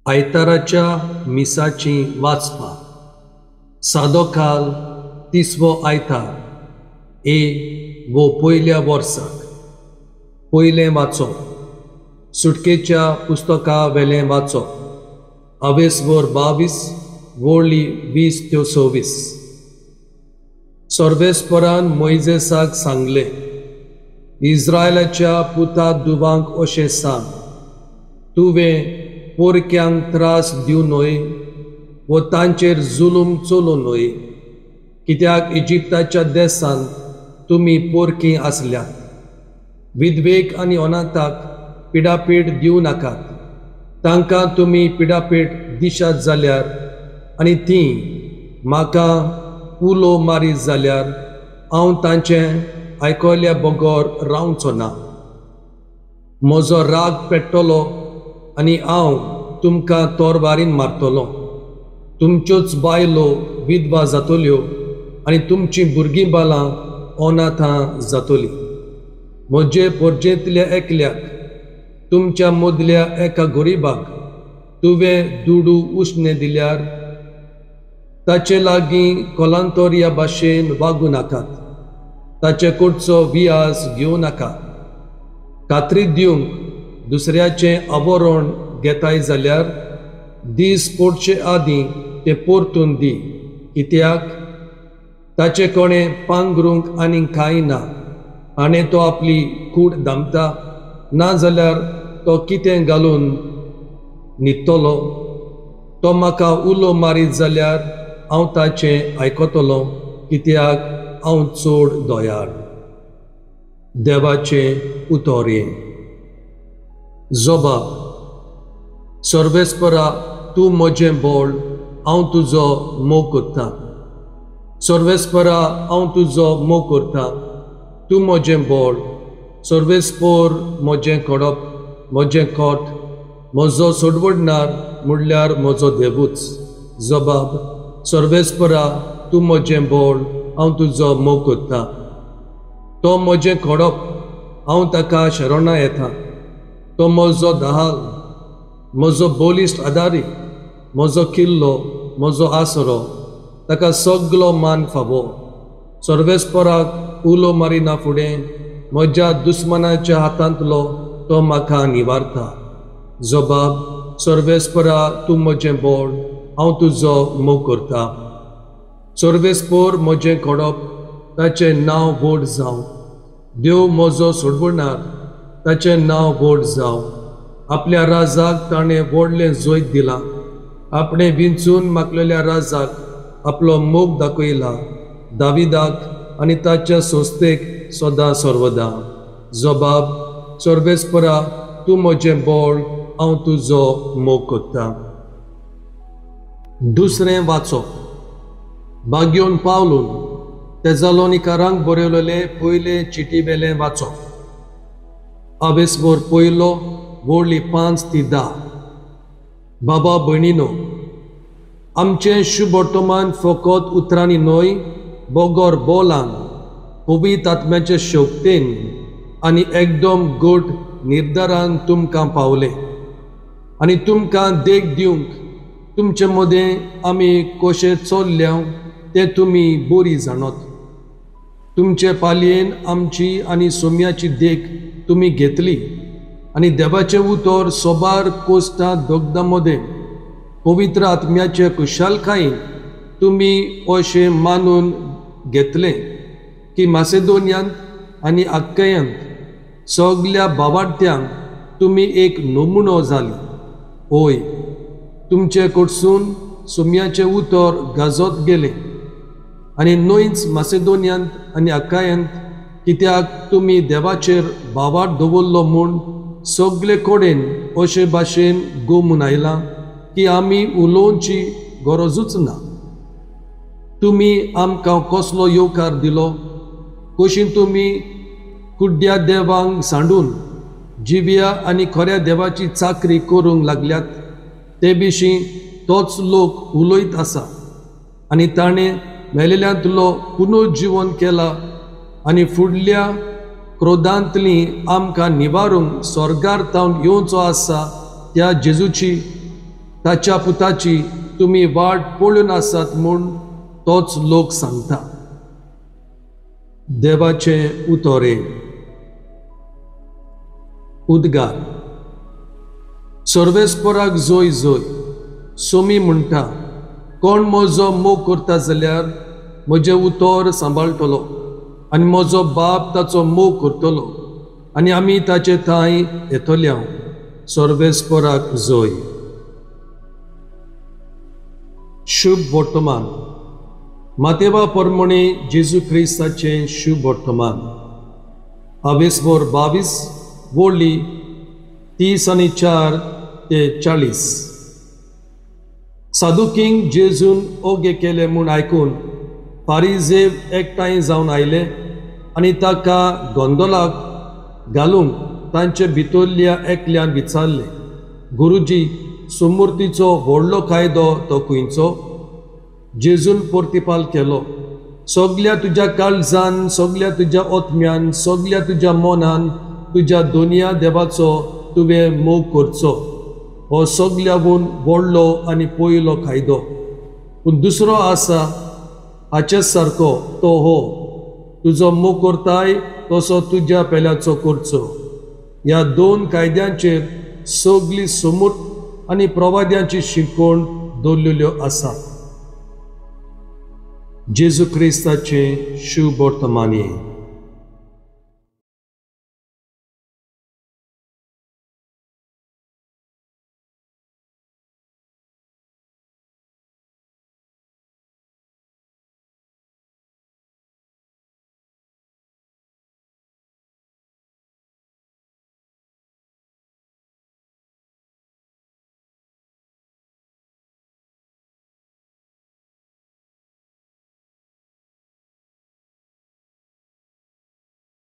आयताराच्या मिसाची वाचपा सादो काल तिसवो आयतार ए वो पयल्या वर्साक पयलें वाचप सुटकेच्या पुस्तका वेलें वाचप अवेसवर 22 वळी 20 ते 26. सर्वेस्परान मोयजेसाक सांगलें, इस्रायलाच्या पुता दुवांक अशें सांग, तुवें पोरक्यांक त्रास दिवं न्हय वो तांचेर जुलूम चलोवं न्हय, कित्याक इजिप्ताच्या देशांत तुमी पोरकीं आसल्यात. विधवेक आनी अनाथाक पिडापीड दिवं नाकात, तांकां तुमी पिडापीड दिशात जाल्यार आनी तीं म्हाका उलो मारीत जाल्यार हांव तांचें आयकल्या बगर रावचो ना. म्हजो राग पेट्टलो आनी हांव तुमकां तोरवारीन मारतलो. तुमच्योच बायलो विधवा जातल्यो आनी तुमचीं भुरगीं बालां अनाथां जातलीं. म्हजे पोरजेंतल्या एकल्याक, तुमच्या मदल्या एका गरिबाक तुवें दुडू उश्णे दिल्यार ताचे लागीं कोलांतोरया भाशेन वागूं नाकात, ताचे कडचो वियास घेवं नाका. खात्री दिवंक दुसऱ्याचें आवरण घेताय जाल्यार दीस पडचे आदीं तें परतून दी, कित्याक ताचे कोणें पांगरूंक आनीक कांय ना आनी तो आपली कूड दामता, ना जाल्यार तो कितें घालून न्हिदतलो. तो म्हाका उलो मारीत जाल्यार हांव ताचें आयकतलो, कित्याक हांव चड दयाळ. देवाचें उतर हें. जबाब. सर्वेस्परा, तूं म्हजें बळ, हांव तुजो मोग करता. सर्वेस्परा, हांव तुजो मोग करता, तूं म्हजें बळ. सर्वेस्पोर म्हजें कडप, म्हजें कोट, म्हजो सोडवडणार म्हणल्यार म्हजो देवूच. जबाब. सर्वेस्परा, तूं म्हजें बळ, हांव तुजो मोग करता. तो म्हजें खडप, हांव ताका शरणा येता. तो म्हजो दहाल, म्हजो बलिश्ट आदारी, म्हजो किल्लो, म्हजो आसरो, ताका सगलो मान फावो. सर्वेस्पराक उलो मारिना फुडें म्हज्या दुस्मानाच्या हातांतलो तो म्हाका निवारता. जबाब. सर्वेस्परा, तूं म्हजें बळ, हांव तुजो मोग करता. सर्वेस्पोर म्हजें खडप, ताचें नांव व्हड जावं. देव म्हजो सोडवणार, ताचें नांव व्हड जावं. आपल्या राजाक ताणें व्हडलें जैत दिलां, आपणें विंचून मागलेल्या राजाक आपलो मोग दाखयला, दाविदाक आनी ताच्या संस्थेक सदां सर्वदां. जबाब. सर्वेस्परा, तूं म्हजें बळ, हांव तुजो मोग करता. दुसरें वाचप. बाग्योन पावलून तेजालोनिकारांक बरयलेले पयले चिटी वेलें वाचप. अवेसभर पयलो वळी 5 ते 10. बाबा भयणीनो, आमचें शुभवर्तमान फकत उतरांनी न्हय बगर बोलान, पवित्र आत्म्याचे शक्तेन आनी एकदम गोड निर्धारान तुमकां पावलें. आनी तुमकां देख दिवंक तुमचे मदें आमी कशें चल्ल्या तें तुमी बरी जाणत. तुमचे पालयेन आमची आनी सोम्याची देख तुमी घेतली आनी देवाचें उतर सोबार कोश्टां दगदां मदें पवित्र आत्म्याचे कुशालकायेन तुमी अशें मानून घेतलें की मासेदोनियांत आनी अक्कयांत सगल्या बावाड्यांक तुमी एक नमुनो जाली. ओय, तुमचे कडसून सोम्याचें उतर गाजत गेलें आनी न्हयच मासेदोनियांत आनी अक्कायांत, कित्याक तुमी देवाचेर भावार्थ दवरलो म्हूण सगले कडेन अशे भाशेन गोमून आयलां की आमी उलोवची गरजूच ना. तुमी आमकां कसलो येवकार दिलो, कशी तुमी कुड्ड्या देवांक सांडून जिव्या आनी खऱ्या देवाची चाकरी करूंक लागल्यात ते विशीं तोच लोक उलयत आसा. आनी ताणें मेलेल्यांतलो पुनर्जिवन केला आनी फुडल्या क्रोधांतली आमकां निवारूंक स्वर्गार तावन येवचो आसा त्या जेजूची ताच्या पुताची तुमी वाट पळोवन आसात म्हूण तोच लोक सांगता. देवाचें उतोरे. उद्गार. सर्वेस्पराक जोय जोय. सोमी म्हणटा, कोण म्हजो मोग करता जाल्यार म्हजें उतर सांबाळटलो आनी म्हजो बाप ताचो मोग करतलो आनी आमी ताचे थंय येतले. सर्वेस्पराक जोय. शुभ वर्तमान. मातेवा परमणे जेजू क्रिस्ताचें शुभ वर्तमान. आवेसभर 22 वळी 30 आनी 4 ते 40. सादुकींक जेजून ओगे केले म्हूण आयकून फारिजेव एकठांय जावन आयले आनी ताका गोंदोलाक घालूंक तांचे भितरल्या एकल्यान विचारलें, गुरुजी, सुमूर्तीचो व्हडलो कायदो तो खंयचो? जेजून प्रतिपाल केलो, सगल्या तुज्या काळजान, सगल्या तुज्या आत्म्यान, सगल्या तुज्या मनान तुज्या दोनया देवाचो तुवें मोग करचो. हो सगल्यावून व्हडलो आनी पयलो कायदो. पूण दुसरो आसा हाचे सारको, तो हो, तुजो मोग करताय तसो तुज्या पेल्याचो करचो. ह्या दोन कायद्यांचेर सगली समूर्त आनी प्रवाद्यांची शिकवण दवरलेल्यो आसा. जेजू क्रिस्ताचें शुभ वर्तमानी.